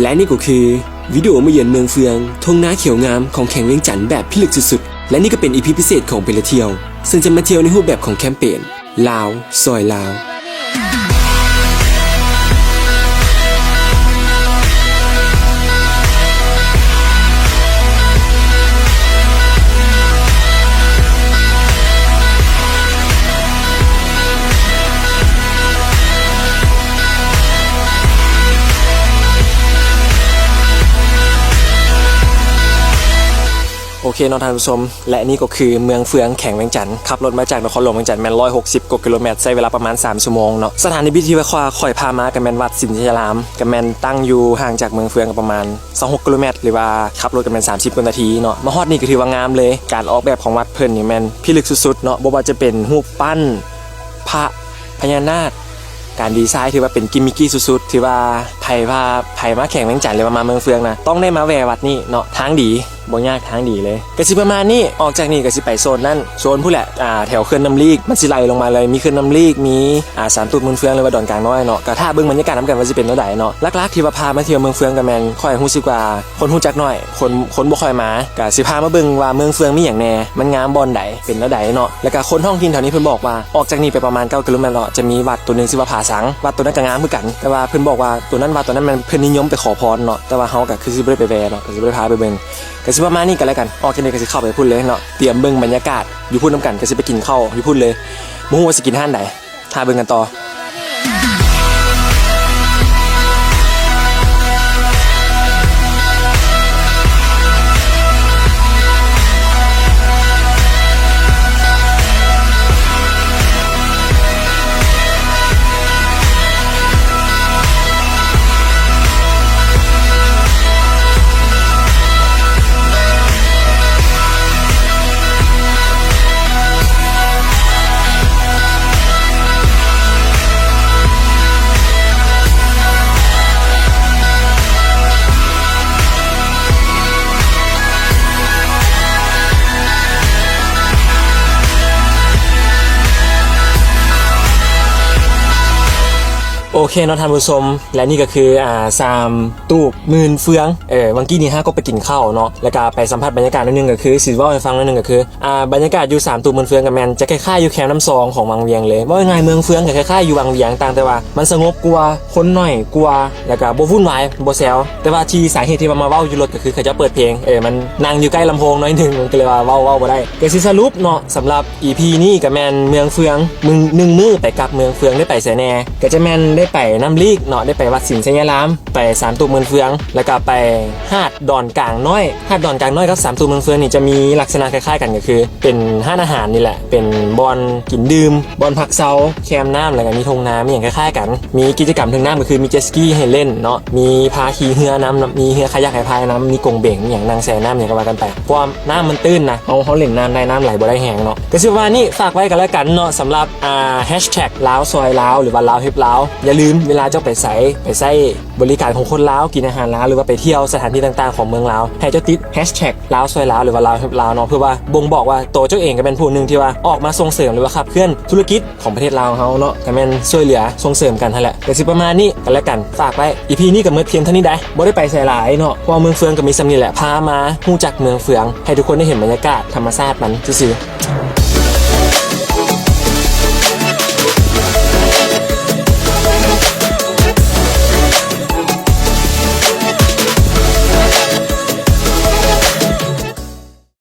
ແລະນີ້ກໍຄືວິດີໂອມາເຢືອນເມືອງເຟືອງ, ທົ່ງນາຂຽວງາມຂອງແຂວງວຽງຈັນແບບພິລຶກສຸດໆ. ແລະນີ້ກໍເປັນອີພີພິເສດຂອງໄປລະທ່ຽວ, ເຊິ່ງຈະມາທ່ຽວໃນຮູບແບບຂອງແຄມເປນ ລາວຊ່ອຍລາວ. ໂອເຄເນາະທ່ານຜູ້ຊົມ ແລະນີ້ກໍຄືເມືອງເຟືອງ ແຂວງວຽງຈັນ. ຂັບລົດມາຈາກນະຄອນຫຼວງວຽງຈັນແມ່ນຮ້ອຍຫົກສິບກວ່າກິໂລແມັດ, ໃຊ້ເວລາປະມານສາມຊົ່ວໂມງເນາະ. ສະຖານທີ່ທີ່ວ່າຂ້ອຍພາມາກໍແມ່ນວັດສິນໄຊຍາລາມ, ກໍແມ່ນຕັ້ງຢູ່ຫ່າງຈາກເມືອງເຟືອງກໍປະມານຊາວຫົກກິໂລແມັດ ຫຼືວ່າຂັບລົດກໍແມ່ນສາມສິບກວ່ານາທີເນາະ. ມາຮອດນີ້ກໍຖືວ່າງາມເລີຍ, ການອອກແບບຂອງວັດເພິ່ນນີ້ແມ່ນພິລຶກສຸດໆເນາະ, ບໍ່ວ່າຈະເປັນຮູບປັ້ນພະ ພະຍານາກ, ການດີໄຊຖືວ່າເປັນກິມມິກກີ້ສຸດໆ. ຖືວ່າໃຜວ່າໃຜມາແຂວງວຽງຈັນ ຫຼືວ່າມາເມືອງເຟືອງນະ ຕ້ອງໄດ້ມາແວະວັດນີ້ເນາະ. ທາງດີ ບໍ່ຍາກ, ທາງດີເລີຍ. ກະຊິປະມານນີ້, ອອກຈາກນີ້ກະຊິໄປໂຊນນັ້ນ ໂຊນພຸ້ນແຫຼະ ອ່າ ແຖວເຂື່ອນນ້ຳລີກ ມັນຊິໄລ່ລົງມາເລີຍ, ມີເຂື່ອນນ້ຳລີກ ມີ ອ່າ ສາມຕູບໝື່ນເຟືອງ ຫຼືວ່າດອນກາງນ້ອຍເນາະ. ກະຖ້າເບິ່ງບັນຍາກາດນຳກັນວ່າຊິເປັນແນວໃດເນາະ. ຫຼັກໆທີ່ວ່າພາມາທ່ຽວເມືອງເຟືອງກໍແມ່ນ ຂ້ອຍຮູ້ສຶກວ່າ ຄົນ ຄົນຮູ້ຈັກໜ້ອຍ, ຄົນ ຄົນບໍ່ຄ່ອຍມາ, ກະຊິພາມາເບິ່ງວ່າເມືອງເຟືອງມີຫຍັງແດ່, ມັນງາມບ່ອນໃດ, ເປັນແນວໃດເນາະ. ແລ້ວກະຄົນທ້ອງຖິ່ນແຖວນີ້ເພິ່ນບອກວ່າ ອອກຈາກນີ້ໄປປະມານເກົ້າກິໂລແມັດເນາະ ຈະມີວັດໂຕໜຶ່ງຊື່ວ່າຜາສັງ, ວັດໂຕນັ້ນກະງາມຄືກັນ, ແຕ່ວ່າເພິ່ນບອກວ່າໂຕນັ້ນ ວັດໂຕນັ້ນແມ່ນເພິ່ນນິຍົມໄປຂໍພອນເນາະ, ແຕ່ວ່າເຮົາກະຄືຊິບໍ່ໄດ້ໄປແວ່ເນາະ, ກະຊິບໍ່ໄດ້ພາໄປເບິ່ງ. ກະຊິປະມານນີ້ກໍແລ້ວກັນ, ອອກຈາກນີ້ກະຊິເຂົ້າໄປພຸ້ນເລີຍເນາະ, ຕຽມເບິ່ງບັນຍາກາດຢູ່ພຸ້ນນຳກັນ, ກະຊິໄປກິນເຂົ້າຢູ່ພຸ້ນເລີຍ, ບໍ່ຮູ້ວ່າຊິກິນຮ້ານໃດ. ຖ້າເບິ່ງກັນຕໍ່. ໂອເຄເນາະທ່ານຜູ້ຊົມ ແລະນີ້ກໍຄື ອ່າ ສາມຕູບໝື່ນເຟືອງ. ເອີ ຫວ່າງກີ້ນີ້ເຮົາກໍໄປກິນເຂົ້າເນາະ ແລ້ວກໍໄປສຳຜັດບັນຍາກາດໜ້ອຍໜຶ່ງ, ກໍຄືຊິເວົ້າໃຫ້ຟັງໜ້ອຍໜຶ່ງ ກໍຄື ອ່າ ບັນຍາກາດຢູ່ສາມຕູບໝື່ນເຟືອງກໍແມ່ນຈະຄ້າຍໆຢູ່ແຄມນ້ຳຊອງຂອງວັງວຽງເລີຍ. ເວົ້າງ່າຍໆ ເມືອງເຟືອງກໍຄ້າຍໆຢູ່ວັງວຽງ, ຕ່າງແຕ່ວ່າມັນສະຫງົບກວ່າ, ຄົນໜ້ອຍກວ່າ, ແລ້ວກໍບໍ່ວຸ່ນວາຍ, ບໍ່ແຊວ. ແຕ່ວ່າທີ່ສາເຫດທີ່ວ່າມາເວົ້າຢູ່ລົດກໍຄືເຂົາເຈົ້າເປີດເພງ, ເອີ ມັນນັ່ງຢູ່ໃກ້ລຳໂພງໜ້ອຍໜຶ່ງ, ມັນກໍເລີຍວ່າເວົ້າ ເວົ້າບໍ່ໄດ້. ກໍຊິສະຫຼຸບເນາະ ສຳລັບອີພີນີ້ກໍແມ່ນເມືອງເຟືອງ, ມື້ ໜຶ່ງມື້ໄປກັບເມືອງເຟືອງໄດ້ໄປໃສແດ່? ກໍຈະແມ່ນໄດ້ໄປນ້ຳລີກເນາະ, ໄດ້ໄປວັດສິນໄຊຍາລາມ, ໄປສາມຕູບໝື່ນເຟືອງ, ແລ້ວກໍໄປຫາດດອນກາງນ້ອຍ. ຫາດດອນກາງນ້ອຍກັບສາມຕູບເມືອງເຟືອງນີ້ຈະມີລັກສະນະຄ້າຍໆກັນ, ກໍຄືເປັນຮ້ານອາຫານນີ້ແຫຼະ, ເປັນບ່ອນກິນດື່ມ, ບ່ອນພັກເຊົາແຄມນ້ຳ, ແລ້ວກໍມີທົ່ງນາ, ມີຫຍັງຄ້າຍໆກັນ. ມີກິດຈະກຳເທິງນ້ຳ ກໍຄືມີເຈັດສະກີໃຫ້ຫຼິ້ນເນາະ, ມີພາຂີ່ເຮືອນຳ, ມີເຮືອຄາຍັກໃຫ້ພາຍນຳ, ມີກົງເບັງອີ່ຫຍັງ, ນັ່ງແຊ່ນ້ຳອີ່ຫຍັງກໍວ່າກັນໄປ. ເພາະວ່ານ້ຳມັນຕື້ນນະ, ເຮົາ ເຮົາຫຼິ້ນນ້ຳໄດ້, ນ້ຳໄຫຼບໍ່ໄດ້ແຮງເນາະ. ກໍຊິປະມານນີ້, ຝາກໄວ້ກໍແລ້ວກັນເນາະ ສຳລັບ ອ່າ ແຮັດແທັກ ລາວຊ່ອຍລາວ ຫຼືວ່າ ລາວເຮັດລາວ. ຢ່າລືມ ເວລາເຈົ້າໄປໃສ ໄປໃຊ້ບໍລິການຂອງຄົນລາວ, ກິນອາຫານລາວ ຫຼືວ່າໄປທ່ຽວສະຖານທີ່ຕ່າງໆຂອງເມືອງລາວ, ໃຫ້ເຈົ້າຕິດແຮັດແທັກ ລາວຊ່ອຍລາວ ຫຼືວ່າ ລາວເຮັດລາວເນາະ, ເພື່ອວ່າບົ່ງບອກວ່າໂຕເຈົ້າເອງກໍແມ່ນຜູ້ໜຶ່ງທີ່ວ່າອອກມາສົ່ງເສີມ ຫຼືວ່າຂັບເຄື່ອນທຸລະກິດ ຂອງປະເທດລາວເຮົາເນາະ, ກໍແມ່ນຊ່ວຍເຫຼືອສົ່ງເສີມກັນຫັ້ນແຫຼະ. ກໍຊິປະມານນີ້ກໍແລ້ວກັນ, ຝາກໄວ້. ອີພີນີ້ກໍໝົດພຽງເທົ່ານີ້ໄດ໋, ບໍ່ໄດ້ໄປໃສຫຼາຍເນາະ, ເພາະວ່າເມືອງເຟືອງກໍມີສ່ຳນີ້ແຫຼະ, ພາມາຮູ້ຈັກເມືອງເຟືອງ, ໃຫ້ທຸກຄົນໄດ້ເຫັນບັນຍາກາດທຳມະຊາດມັນຊື່ໆ.